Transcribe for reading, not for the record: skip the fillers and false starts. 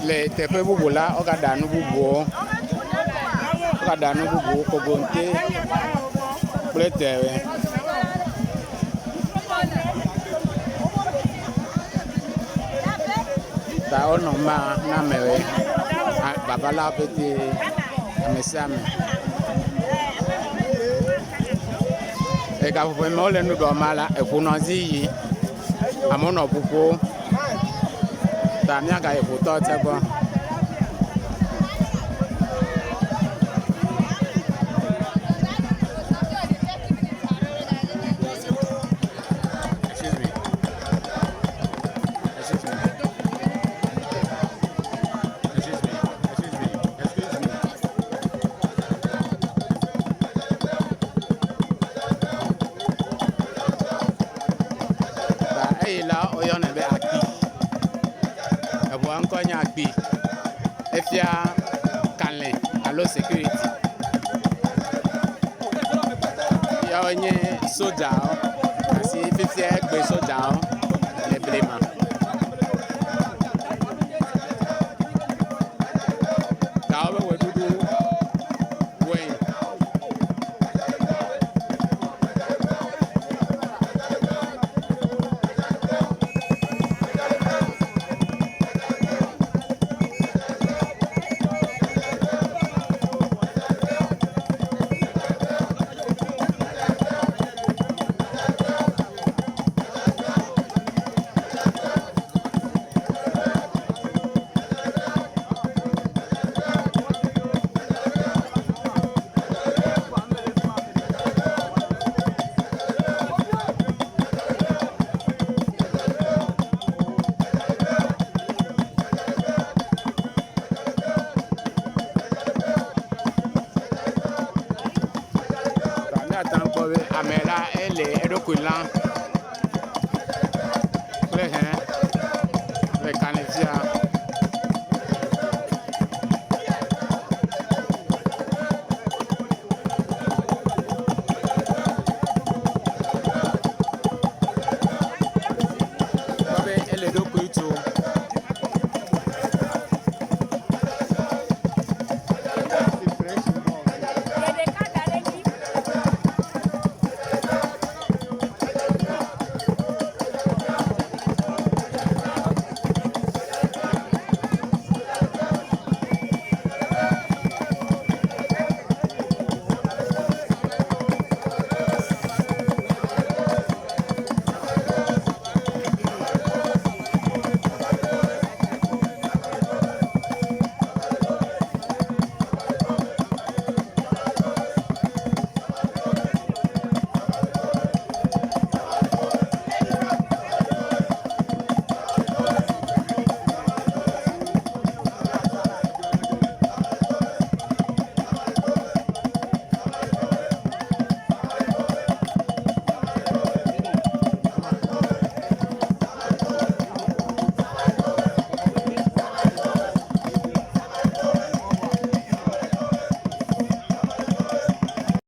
Le teƒe bubu la, wogaɖa nu bubuwo. Wogaɖa nu bubuwo, kogoŋte kple tɔewo. Ta wonɔ ma na amewoe. Babalawo ƒete, ame sia ame. Le gaƒoƒo yi me wole nu ɖua ma la, eŋu nɔ dzi yim. Amewo nɔ ŋu ƒom ta míagayi ŋutɔ tse gbɔ. Eyi la woyɔnɛ be akpi. Eŋua ŋkɔe nye akpi. Efia kalẽ alo sekuriti. Yawoe nye sodzawo si fifia egbe sodzawo le blema. Ta woƒe ʋeɖuɖu wɔe. Míate ŋu akpɔ be ame la ele eɖokui lam kple hɛ le kalẽ fia.